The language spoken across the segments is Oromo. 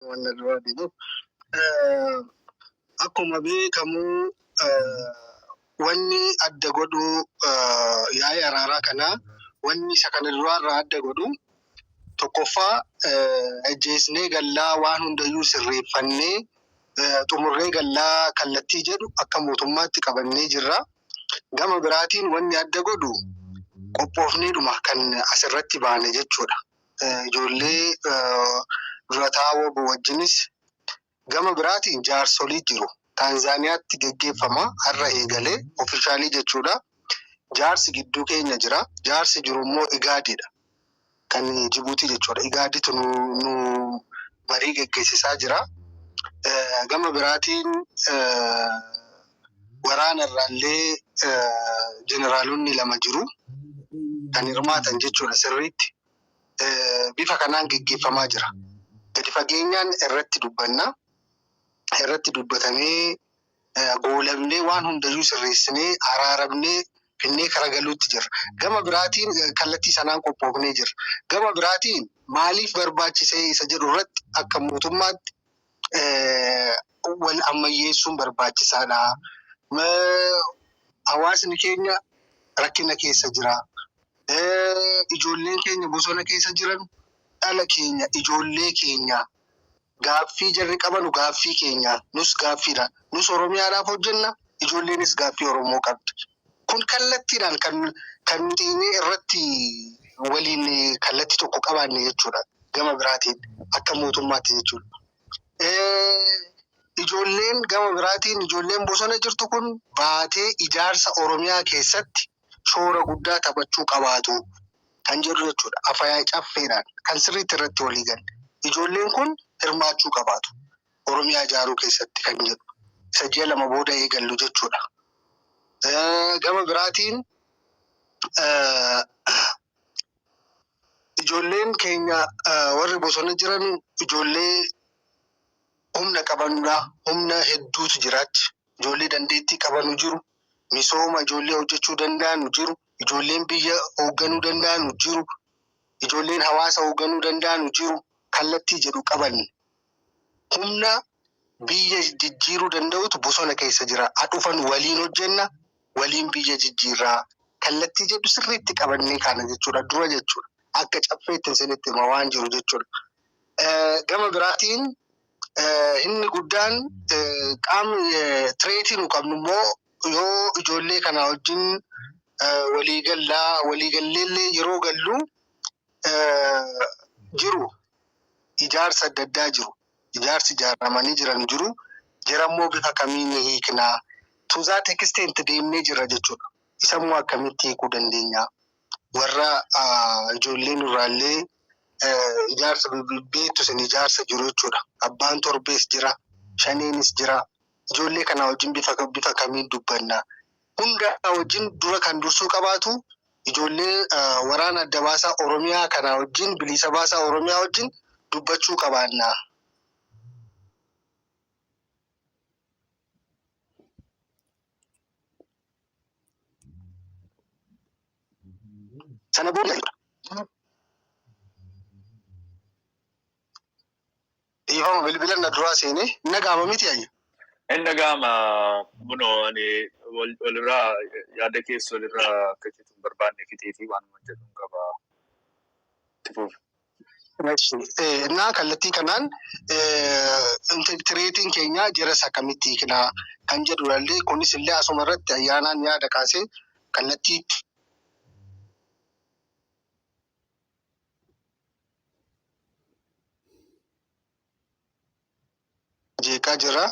Wanna duraa deemu. Akkuma beekamu, wanni adda godhu yaa'ii araaraa kanaa, wanni isa kana duraarraa adda godhu, tokkoffaa, ajjeesnee gallaa, waan hundayyuu sirreeffannee xumurree gallaa kallattii jedhu akka mootummaatti qabannee jirra. Gama biraatiin wanni adda godhu qophoofneedhuma kan asirratti baane jechuudha. Ijoollee durataa WBO wajjinis, gama biraatiin jaarsolii jiru. Taanzaaniyaatti geggeeffama har'a eegalee official jechuudha. Jaarsi gidduu keenya jira. Jaarsi jiru immoo Igaadidha. Kan Jibuutii jechuudha. Igaaditu nu marii geggeessisaa jira. Gama biraatiin waraana irraallee jeneraalonni lama jiru. Kan hirmaatan jechuudha sirriitti. Bifa kanaan geggeeffamaa jira. Gadi fageenyaan irratti dubbanna. Irratti dubbatamee goolabnee, waan hundayyuu sirreessinee, araaramnee finnee kara galuutti jirra. Gama biraatiin kallattii sanaan qophoofnee jirra. Gama biraatiin maaliif barbaachisee isa jedhu irratti akka mootummaatti wal ammayyeessuun barbaachisaadha. Hawaasni keenya rakkina keessa jira. Ijoolleen keenya bosona keessa jiran dhala keenya, ijoollee keenya. Gaaffii jarri qabanu gaaffii keenya, nus gaaffiidha. Nus Oromiyaadhaaf hojjenna, ijoolleenis gaaffii Oromoo qabdi. Kun kallattiidhaan kan nuti irratti waliin kallattii tokko qabaanne jechuudha. Gama biraatiin akka mootummaatti jechuudha. Ijoolleen, gama biraatiin ijoolleen bosona jirtu kun baatee ijaarsa Oromiyaa keessatti shoora guddaa taphachuu qabaatu kan jedhu jechuudha. Afayaa caffeedhaan kan sirriitti irratti walii galle. Ijoolleen kun hirmaachuu qabaatu Oromiyaa ijaaruu keessatti kan jedhu. Isa ji'a 2 booda eegallu jechuudha. Gama biraatiin ijoolleen keenya warri bosona jiran ijoollee humna qabanudha. Humna hedduutu jiraachi. Ijoollee dandeettii qabanu jiru. Misooma ijoollee hojjechuu danda'anu jiru. Ijoolleen biyya hoogganuu danda'anu jiru. Ijoolleen hawaasa hoogganuu danda'anu jiru. Kallattii jedhu qaban. Humna biyya jijjiiruu danda'utu bosona keessa jira. Ha dhufan, waliin hojjenna, waliin biyya jijjiirraa. Kallattii jedhu sirriitti qabannee kaana jechuudha. Dura jechuudha. Akka caffeetti isinitti hima waan jiru jechuudha. Gama biraatiin inni guddaan qaamni threat nu qabnu immoo yoo ijoollee kana wajjin walii gallaa, walii galleellee yeroo gallu jiru, ijaarsa adda addaa jiru. Ijaarsi ijaaramanii jiran jiru. Jarammoo bifa kamiin hiiknaa? To that extent deemnee jirra jechuudha. Isammoo akkamitti hiikuu dandeenya? Warra ijoollee nurraallee ijaarsa beektu sin ijaarsa jiru jechuudha. Abbaan torbees jira, shaneenis jira. Ijoollee kana wajjin bifa kamiin dubbanna? Hunda wajjin dura kan dursuu qabaatu ijoollee waraana adda baasaa Oromiyaa kana wajjin, bilisa baasaa Oromiyaa wajjin dubbachuu qabaanna. Sana booda dhiifama, bilbila na duraa seenee nagaama miti ayya. Inni dhaga'ama bunoo, ani walirraa yaada keessa walirraa akka citu hin barbaanne fixeetii waan jedhu qaba. Itti fufi. Innaa kallattii kanaan threatiin keenya jiras akkamitti hiiknaa kan jedhu illee, kunis illee asuma irratti ayyaanaan yaada kaasee kallattii jeeqaa jira.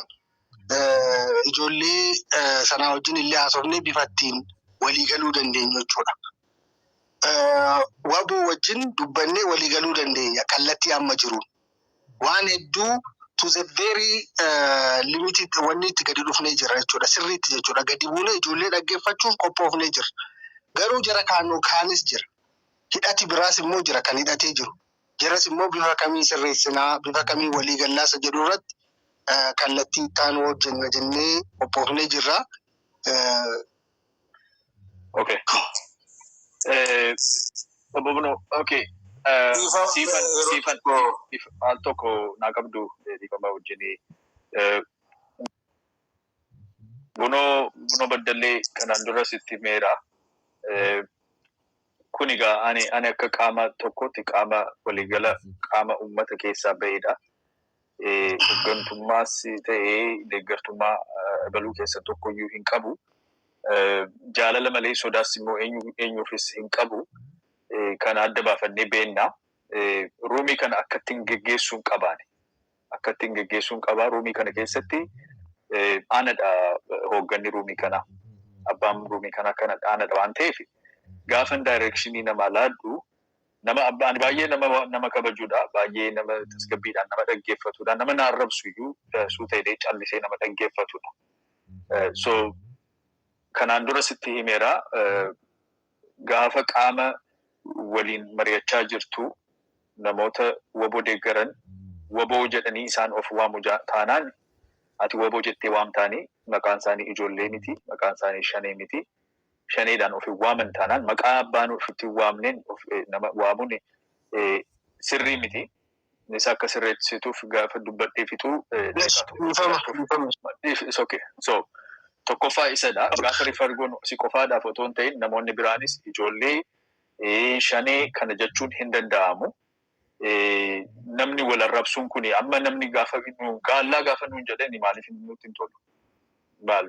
Ijoollee sanaa wajjin illee haasofnee bifa ittiin walii galuu dandeenyu jechuudha. WBO wajjin dubbannee walii galuu dandeenya kallattii amma jiruun. Waan hedduu to the very limited wanni itti gadi dhufnee jira jechuudha. Sirriitti jechuudha. Gadi buunee ijoollee dhaggeeffachuuf qophoofnee jira. Garuu jara kaanuu kaanis jira. Hidhati biraas immoo jira kan hidhatee jiru. Jaras immoo bifa kamiin sirreessinaa, bifa kamiin walii gallaasa jedhu irratti kallattii itti aanu hojjenna jennee qophoofnee jirra. Okay. Obbo Bunoo, okay. Siifan, Siifan, al tokko naa qabdu, dhiifama wajjinii. Bunoo Baddallee, kanaan dura sitti himeera. Kun egaa ani akka qaama tokkotti, qaama waliigala, qaama uummata keessaa bahedha. Hooggantummaas ta'ee deeggartummaa ebaluu keessa tokkoyyuu hin qabu. Jaalala malee sodaas immoo eenyuufis hin qabu. Kana adda baafannee beenna. Roomii kana akka ittiin geggeessuun qabaani. Akka ittiin geggeessuun qabaa. Roomii kana keessatti aanadha hoogganni roomii kanaa. Abbaan roomii kanaa kana aanadha waan ta'eef, gaafan directionii namaa laadhu, nama abbaan baay'ee nama kabajuudha. Baay'ee nama tasgabbiidhaan nama dhaggeeffatudha. Nama na arrabsu iyyuu suuta jedhee callisee nama dhaggeeffatudha. So kanaan dura sitti himeera, gaafa qaama waliin mari'achaa jirtu namoota WBO deeggaran, WBO jedhanii isaan of waamu taanaan, ati WBO jettee waamtaanii, maqaan isaanii ijoollee miti, maqaan isaanii Shanee miti. Shaneedhaan of hin waaman taanaan, maqaa abbaan ofitti hin waamneen of nama waamuun sirrii miti. Innis akka sirreessituuf gaafa dubbadhee fixuu Dhiifama, dhiifama. It's okay. So tokkoffaa isadha. Gaafa refer goonu si qofaadhaaf otoo hin ta'in namoonni biraanis ijoollee, Shanee kana jechuun hin danda'amu. Namni wal arrabsuun kun, amma namni gaafa gaallaa gaafa nuun jedhani maaliif nutti hin tolu? Maal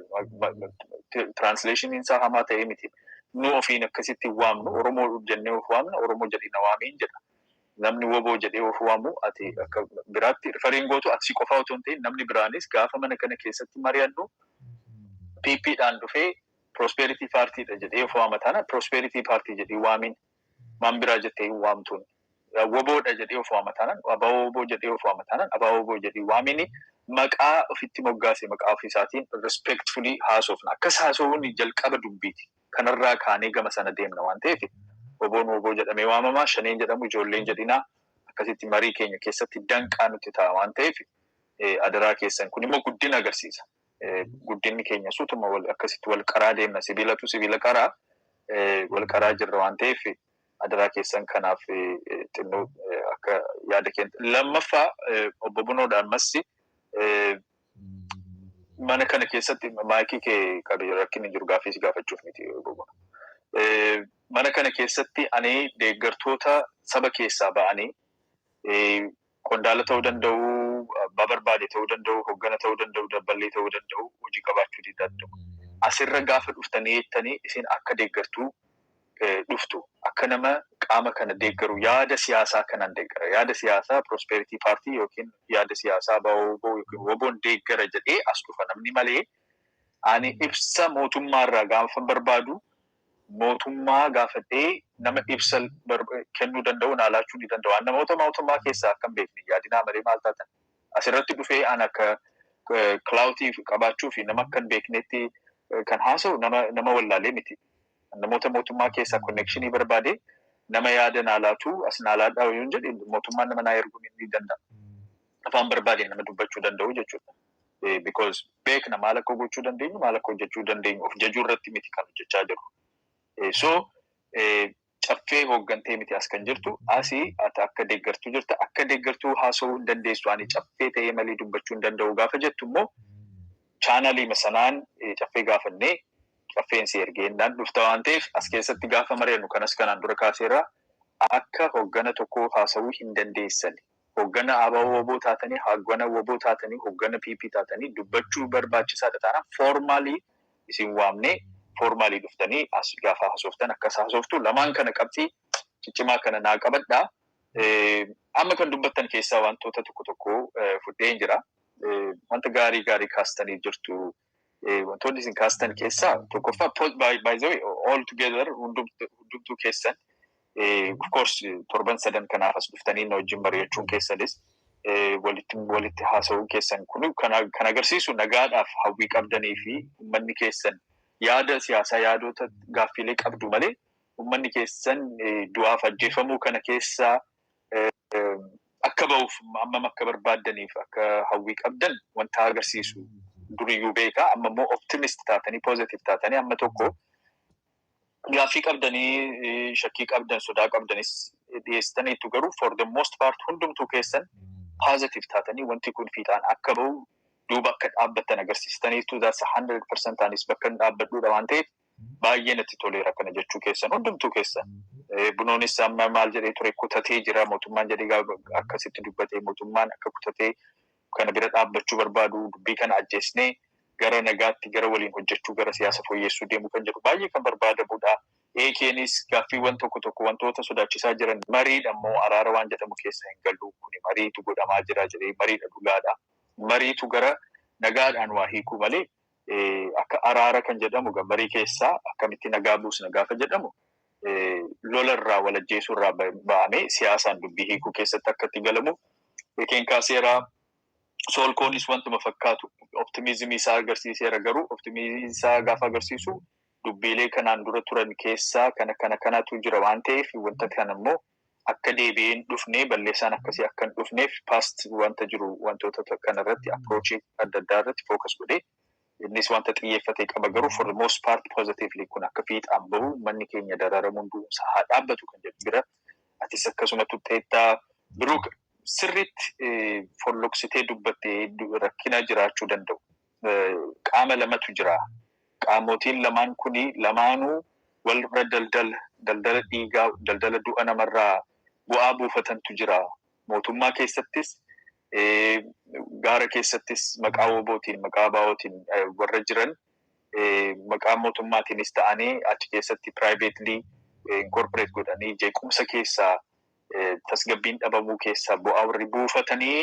translationiin isaa hamaa ta'ee miti. Nu ofiin akkasitti waamnu, Oromoo jennee of waamna, Oromoo jedhee na waamiin jedha. Namni WBO jedhee of waamu ati akka biraatti referiin gootu, ati si qofaa otoo hin ta'in namni biraanis gaafa mana kana keessatti mari'annu PPdhaan dhufee Prosperity Partyidha jedhee of waama taana, Prosperity Party jedhee waamiin, waan biraa jettee hin waamtuun. WBOdha jedhee of waama taanaan, abaa WBO jedhee of waama taanaan, abaa WBO jedhee waamini, maqaa ofitti moggaase, maqaa ofiisaatiin respectfully haasofna. Akkas haasa'uun jalqaba dubbiiti. Kanarraa kaanee gama sana deemna waan ta'eef, WBOn WBO jedhamee waamamaa, Shaneen jedhamu, ijoolleen jedhinaa, akkasitti marii keenya keessatti danqaa nutti ta'a waan ta'eef, adaraa keessan, kun immoo guddina agarsiisa. Guddinni keenya suutuma wal akkasitti wal qaraa deemna. Sibiilatu sibiila qaraa, wal qaraa jirra waan ta'eef, adaraa keessan kanaaf xinnoo akka yaada kenna. Lammaffaa, obbo Bunoodhaan massi mana kana keessatti maayikii kee qabe, rakkinni hin jiru, gaaffii si gaafachuuf miti, obbo Buno. Mana kana keessatti ani deeggartoota saba keessaa ba'anii, qondaala ta'uu danda'u, abbaa barbaade ta'uu danda'u, hoggana ta'uu danda'u, dabballee ta'uu danda'u, hojii qabaachuu ni danda'u. Asirra gaafa dhuftanii jettanii isin akka deeggartuu dhuftu. Akka nama qaama kana deeggaru, yaada siyaasaa kanaan deeggara. Yaada siyaasaa Prosperity Party yookiin yaada siyaasaa BAOBO yookiin WBOn deeggara jedhee as dhufa namni malee, ani ibsa mootummaarraa gaafa barbaadu mootummaa gaafadhee nama ibsa kennuu danda'u naa laachuu ni danda'u. An namoota mootummaa keessaa akka hin beekne yaadinaa malee maal taatan. Asirratti dhufee an akka cloutii qabaachuu fi nama akka hin beeknetti kan haasa'u nama wallaalee miti. Namoota mootummaa keessaa connectionii barbaade, nama yaada naa laatu as naa laadhaa yoo jedhe, mootummaan nama naa erguu ni danda'a. Afaan barbaade nama dubbachuu danda'u jechuudha. Because beekna, maal akka gochuu dandeenyu, maal akka hojjechuu dandeenyu, of jajuu irratti miti kan hojjechaa jirru. So caffee hooggantee miti as kan jirtu, asii ati akka deeggartuu jirta, akka deeggartuu haasa'uu hin dandeessu. Ani caffee ta'ee malee dubbachuu hin danda'u gaafa jettu immoo, channelii sanaan caffee gaafannee caffeen si ergeennaan dhufta waan ta'eef, as keessatti gaafa mari'annu kanas kanaan dura kaaseerra, akka hooggana tokkoo haasa'uu hin dandeessan. Hooggana ABO WBO taatanii, hooggana WBO taatanii, hooggana PP taatanii dubbachuu barbaachisaadha taanaan, formally isin waamnee formally dhuftanii as gaafa haasoftan akkas haasoftu. Lamaan kana qabxii ciccimaa kana naa qabadhaa. Amma kan dubbattan keessaa wantoota tokko tokko fudheen jira. Wanta gaarii gaarii kaastanii jirtu. Wantoonni isin kaastan keessaa tokkoffaa, by the way, all together hundumtuu keessan, of course, torban sadan kanaaf as dhuftanii na wajjin mari'achuun keessanis, walitti haasa'uun keessan kun kan agarsiisu nagaadhaaf hawwii qabdanii fi uummanni keessan yaada siyaasaa, yaadota gaaffiilee qabdu malee, uummanni keessan du'aaf ajjeefamuu kana keessaa akka ba'uuf hammam akka barbaaddaniif akka hawwii qabdan wanta agarsiisu duriyyuu beekaa. Amma immoo optimist taatanii, positive taatanii, amma tokko gaaffii qabdanii, shakkii qabdan, sodaa qabdanis Dhiyeessitaniitu garuu for the most part hundumtuu keessan positive taatanii wanti kun fiixaan akka bahu duuba akka dhaabbattan agarsiistaniitu. That's 100%. Anis bakka hin dhaabbadhuudha waan ta'eef baay'ee natti toleera kana jechuu keessan hundumtuu keessan. Bunoonis amma maal jedhee ture? Kutatee jira mootummaan jedhee akkasitti dubbatee, mootummaan akka kutatee kana bira dhaabbachuu barbaadu, dubbii kana ajjeesnee gara nagaatti, gara waliin hojjechuu, gara siyaasa fooyyessuu deemuu kan jedhu baay'ee kan barbaadamudha. Eekeenis gaaffiiwwan tokko tokko wantoota sodaachisaa jiran mariidha immoo araara waan jedhamu keessa hin gallu, kuni mariitu godhamaa jira jedhee, mariidha, dhugaadha. Mariitu gara nagaadhaan waa hiikuu malee akka araara kan jedhamu marii keessaa akkamitti nagaa buusna gaafa jedhamu lola irraa walajjeesuu irraa ba'amee siyaasaan dubbii hiikuu keessatti akka itti galamu Eekeen kaaseeraa. Soolkoonis wantuma fakkaatu optimism isaa agarsiiseera, garuu optimism isaa gaafa agarsiisu dubbiilee kanaan dura turan keessaa kana kana kanatu jira waan ta'eef wanta kana immoo akka deebi'ee hin dhufne, balleessaan akkasii akka hin dhufneef past wanta jiru wantoota kanarratti approach adda addaa irratti focus godhee innis wanta xiyyeeffatee qaba, garuu for the most part positively kun akka fiixaan bahu, manni keenya dararamuun du'umsa haa dhaabbatu kan jedhu bira atis akkasuma tuxxeettaa. Biroo sirriitti folloksitee dubbattee rakkina jiraachuu danda'u. Qaama lamatu jira. Qaamotiin lamaan kuni lamaanuu walirra daldala, daldala dhiigaa, daldala du'a namarraa bu'aa buufatantu jira. Mootummaa keessattis, gaara keessattis, maqaa WBOtiin, maqaa ABOtiin warra jiran, maqaa mootummaatiinis ta'anii achi keessatti privately incorporate godhanii jeequmsa keessaa, tasgabbiin dhabamuu keessaa bu'aa warri buufatanii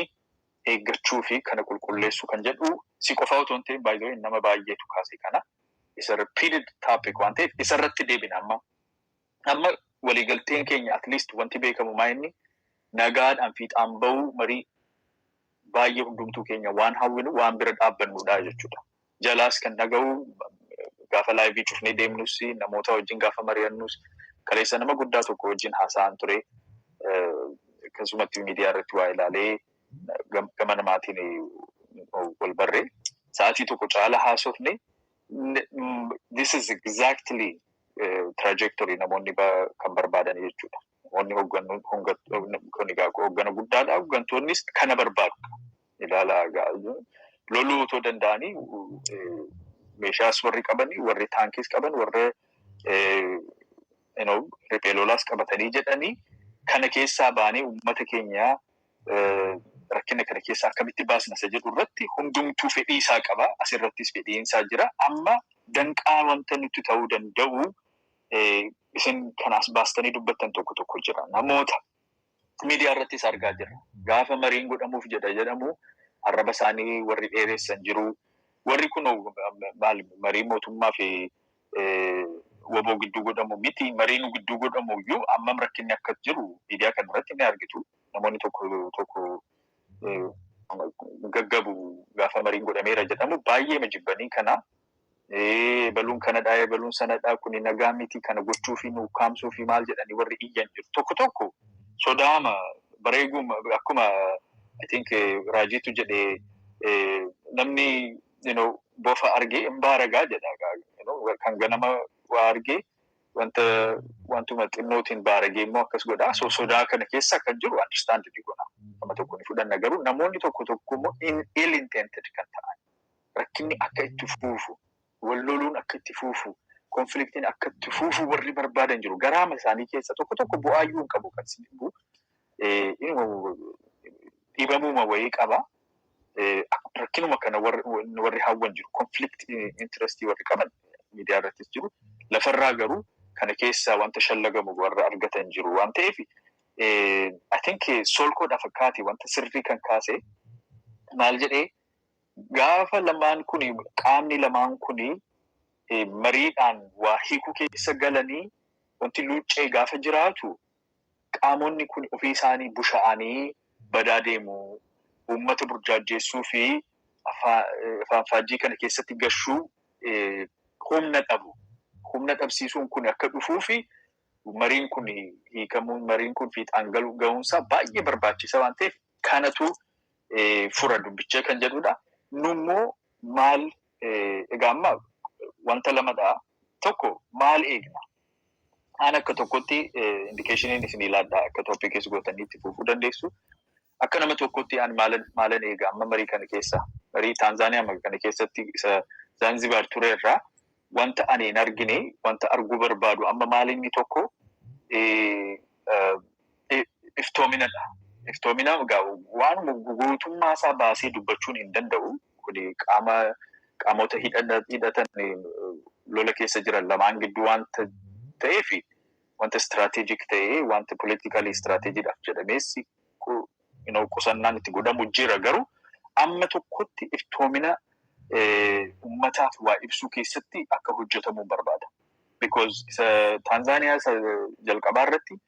eeggachuu fi kana qulqulleessuu kan jedhu si qofaa otoo hin ta'in baay'ee nama baay'eetu kaase kana. Isa repeated topic waan ta'eef isarratti deebina amma. Amma waliigalteen keenya at least wanti beekamu maa inni nagaadhaan fiixaan bahuu marii baay'ee hundumtuu keenya waan hawwinu, waan bira dhaabbannudha jechuudha. Jalaas kan dhaga'u gaafa live cufnee deemnus, namoota wajjin gaafa mari'annus, kaleessa nama guddaa tokko wajjin haasa'an ture. Akkasumatti miidiyaa irratti waa ilaalee gama namaatiin wal barree sa'aatii tokko caala haasofne. This is exactly trajectory namoonni kan barbaadan jechuudha. Namoonni hooggana guddaadha. Hooggantoonnis kana barbaadu. Ilaalaa, loluu otoo danda'anii meeshaas warri qabanii, warri taankiis qaban, warri riphee lolaas qabatanii jedhanii kana keessaa ba'anii uummata keenya rakkina kana keessaa akkamitti baasna isa jedhu irratti hundumtuu fedhii isaa qaba. Asirrattis fedhiin isaa jira. Amma danqaa wanta nuti ta'uu danda'u isin kanaas baastanii dubbattan tokko tokko jira. Namoota miidiyaa irrattis argaa jirra. Gaafa mariin godhamuuf jedha jedhamu arraba isaanii warri dheeressan jiru. Warri kun maal marii mootummaa fi WBO gidduu godhamu miti, marii nu gidduu godhamu iyyuu ammam rakkinni akka jiru miidiyaa kana irratti ni argitu. Namoonni tokko tokko gaggabu gaafa mariin godhameera jedhamu baay'ee jibbanii kana baluun kanadhaa, baluun sanadhaa, kuni nagaa miti, kana gochuu fi nu kaamsuu fi maal jedhanii warri iyyan jiru. Tokko tokko sodaama bareeguma akkuma I think raajiitu jedhee, namni bofa argee hin baaragaa jedha. Kan ganama waa argee wanta wantuma xinnootiin baaragee immoo akkas godha. So sodaa kana keessa kan jiru understand ni godha. Nama tokko ni fudhanna, garuu namoonni tokko tokko immoo ill intended kan ta'an, rakkinni akka itti fuufu, wal loluun akka itti fuufu, conflictiin akka itti fuufu warri barbaadan jiru. Garaama isaanii keessa tokko tokko bu'aayyuu hin qabu, kan sin dhiibamuuma wayii qaba. Rakkinuma kana warri hawwan jiru. Conflict interest warri qaban miidiyaa irrattis jiru. Lafarraa garuu kana keessaa wanta shallagamu warra argatan jiru waan ta'eef I think solkoodha fakkaate wanta sirrii kan kaase. Maal jedhee? Gaafa lamaan kuni, qaamni lamaan kuni mariidhaan waa hiikuu keessa galanii wanti luuccee gaafa jiraatu qaamonni kun ofii isaanii busha'anii badaa deemu, uummata burjaajjeessuu fi afaan faajjii kana keessatti gashuu humna dhabu. Humna dhabsiisuun kun akka dhufuu fi mariin kun hiikamuun, mariin kun fiixaan gahuunsaa baay'ee barbaachisa waan ta'eef kanatu fura dubbicha kan jedhudha. Nummoo maal egaa amma wanta lamadha. Tokko, maal eegna? Aan akka tokkotti indicationiin isin ilaadhaa, akka topicis gootanii itti fufuu dandeessu. Akka nama tokkotti aan maalan eega amma marii kana keessa, marii Taanzaaniyaa kana keessatti isa Zaanzibaar ture irraa wanta ani hin argine, wanta arguu barbaadu amma maal inni tokko iftoominadha. Iftoomina waan guutummaa isaa baasee dubbachuun hin danda'u. Kuni qaamota hidhatan lola keessa jiran lamaan gidduu wanta ta'eef, wanta strategic ta'ee, wanta politically strategydhaaf jedhamees qusannaan itti godhamu jira, garuu amma tokkotti iftoomina ummataaf waa ibsuu keessatti akka hojjetamuu barbaada. Because isa Taanzaaniyaa isa jalqabaa irratti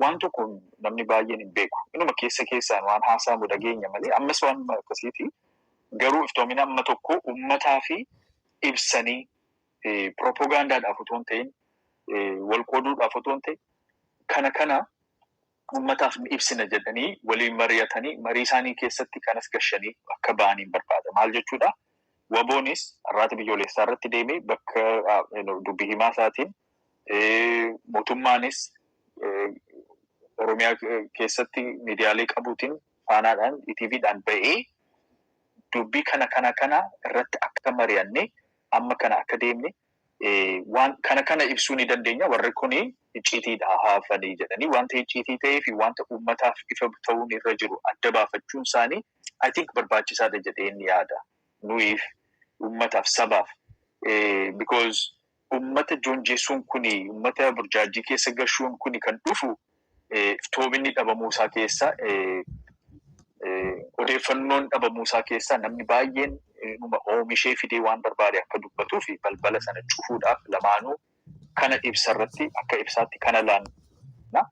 waan tokko namni baay'een hin beeku. Inuma keessa keessaan waan haasa'amu dhageenya malee ammas waan akkasiiti. Garuu iftoomina amma tokko ummataa fi ibsanii, propagaandaadhaaf otoo hin ta'in, wal qooduudhaaf otoo hin ta'in, kana kana ummataaf ni ibsina jedhanii waliin mari'atanii, marii isaanii keessatti kanas gashanii akka ba'aniin barbaada. Maal jechuudha? WBOnis Arraata Biyyoolessaa irratti deemee bakka dubbii himaa isaatiin, mootummaanis Oromiyaa keessatti miidiyaalee qabuutiin, Faanaadhaan, ETVdhaan ba'ee dubbii kana kana kana irratti akka mari'anne, amma kana akka deemne, waan kana kana ibsuu ni dandeenya. Warri kuni icciitiidha haafanii jedhanii, wanta icciitii ta'ee fi wanta uummataaf ifa ta'uun irra jiru adda baafachuun isaanii, I think, barbaachisaadha jedhee ni yaada. Nuyiif, uummataaf, sabaaf. Because uummata joonjessuun kuni, uummata burjaajii keessa gashuun kuni kan dhufu iftoominni dhabamuu isaa keessa, odeeffannoon dhabamuu isaa keessa, namni baay'een oomishee fidee waan barbaade akka dubbatuu fi balbala sana cufuudhaaf lamaanuu kana ibsa irratti akka ibsaatti kana laannaa,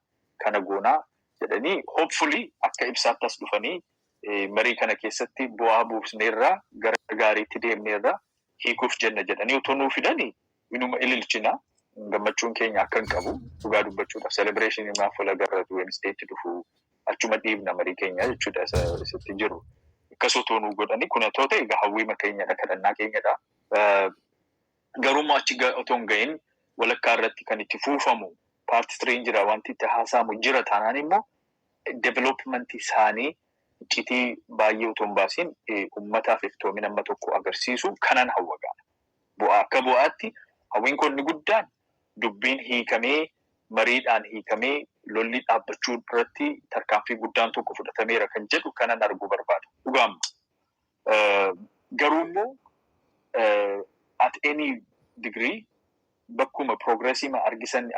kana goonaa jedhanii, hopefully akka ibsaatti as dhufanii marii kana keessatti bu'aa buusneerraa, gara gaariitti deemneerraa, hiikuuf jenna jedhanii otoo nuu fidanii inuma ililchina. Gammachuun keenya akka hin qabu dhugaa dubbachuudhaaf, celebration maaf wal agarra, Wednesdaytti dhufu, achuma dhiibna marii keenya jechuudha isatti jiru. Akkas otoo nuu godhanii, kun otoo ta'e egaa hawwiima keenyadha, kadhannaa keenyadha. Garuu achi otoo hin gahin walakkaa irratti kan itti fuufamu part three'n jira, wanti itti haasa'amu jira taanaan immoo development isaanii iccitii baay'ee otoo hin baasiin uummataaf iftoomina amma tokko agarsiisu kanan hawwa gaana. Bu'aa akka bu'aatti hawwiin kun inni guddaan dubbiin hiikamee, mariidhaan hiikamee, lolli dhaabbachuu irratti tarkaanfii guddaan tokko fudhatameera kan jedhu kanan arguu barbaada. Dhugaamma. Garuu immoo at any degree bakkuma progressii argisan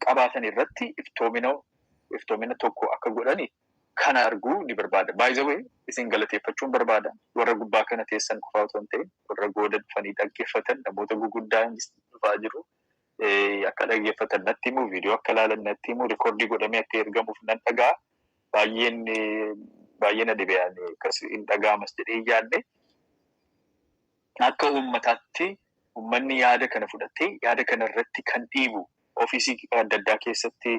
qabaatan irratti iftoomina tokko akka godhani kana arguu ni barbaada. By the way, isin galateeffachuun barbaada. Warra gubbaa kana teessan qofaa otoo hin ta'in, warra gooda dhufanii dhaggeeffatan, namoota guguddaa dhufaa jiru. Akka dhaggeeffatan natti himu, viidiyoo akka ilaalan natti himu, recordii godhamee akka ergamuuf nan dhagaa. Baay'een baay'ee na dhibe, akkas hin dhaga'amas jedhee hin yaadne. Akka uummataatti uummanni yaada kana fudhatee yaada kana irratti kan dhiibu, ofiisii adda addaa keessatti,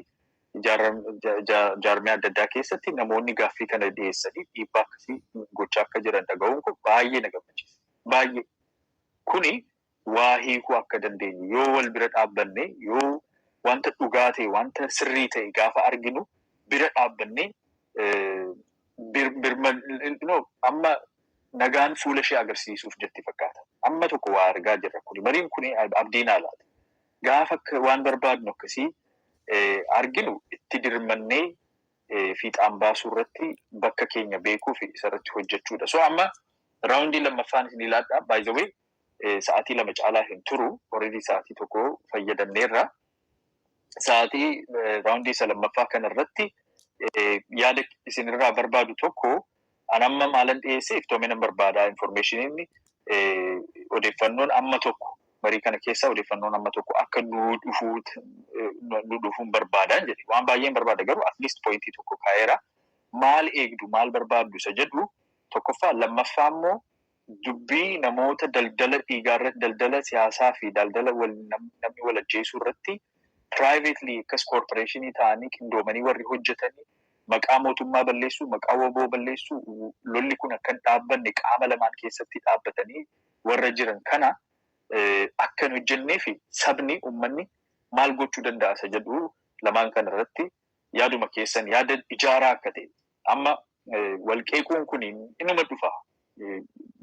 jaarmiyaa adda addaa keessatti namoonni gaaffii kana dhiyeessanii dhiibbaa akkasii gochaa akka jiran dhaga'uun kun baay'ee na gammachiisa. Baay'ee. Kuni waa hiikuu akka dandeenyu, yoo wal bira dhaabbanne, yoo wanta dhugaa ta'e, wanta sirrii ta'e gaafa arginu bira dhaabbanne, amma nagaan fuula ishee agarsiisuuf jetti fakkaata. Amma tokko waa argaa jirra kuni. Mariin kuni abdiin haalaati. Gaafa waan barbaadnu akkasii arginu itti dirmannee fiixaan baasuu irratti bakka keenya beekuu fi isarratti hojjechuudha. So amma roundii lammaffaan isin ilaadha. By the way, sa'aatii 2 caalaa hin turu. Already sa'aatii 1 fayyadamneerra. Sa'aatii roundii isa lammaffaa kana irratti yaada isinirraa barbaadu tokko, an amma maalan dhiyeesse? Iftoomina barbaadaa, informationiin, odeeffannoon amma tokko marii kana keessa, odeeffannoon amma tokko akka nu dhufuun barbaadaan jedhe. Waan baay'een barbaada, garuu at least pointii tokko kaa'eera. Maal eegdu, maal barbaaddu isa jedhu tokkoffaa. Lammaffaa immoo dubbii namoota daldala dhiigaa irratti, daldala siyaasaa fi daldala namni wal ajjeesuu irratti privately akkas corporationii ta'anii qindoomanii warri hojjetanii, maqaa mootummaa balleessuu, maqaa WBO balleessuu, lolli kun akka hin dhaabbanne qaama lamaan keessatti dhaabbatanii warra jiran kana akka hin hojjennee fi sabni, uummanni Maal gochuu danda'a isa jedhu lamaan kana irratti yaaduma keessan, yaada ijaaraa akka ta'e. Amma walqeequun kun inuma dhufa.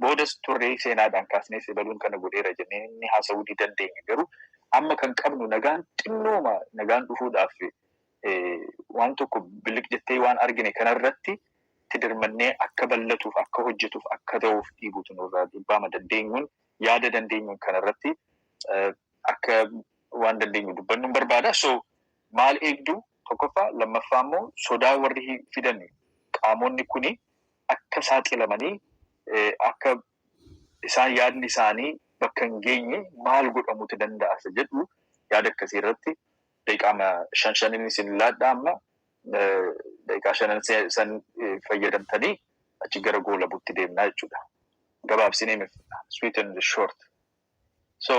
Boodas turree seenaadhaan kaasnee sibaluun kana godheera jennee inni haasa'uu ni dandeenya. Garuu amma kan qabnu nagaan xinnooma, nagaan dhufuudhaaf waan tokko biliq jettee waan argine kanarratti itti dirmannee akka bal'atuuf, akka hojjetuuf, akka ta'uuf dhiibuutu nurraa dhibbaama dandeenyuun, yaada dandeenyuun kanarratti akka waan dandeenyu dubbannu barbaada. So maal eegdu tokkoffaa, lammaffaa immoo sodaa warri fidan qaamonni kuni akka saaxilamanii, akka isaan yaadni isaanii bakka hin geenye maal godhamuutu danda'a isa jedhu, yaada akkasii irratti daqiiqaa shan shanin isin laadha. Amma daqiiqaa shanan san fayyadamtanii achi gara goolabuutti deemnaa jechuudha. Gabaabsinee, sweet and short. So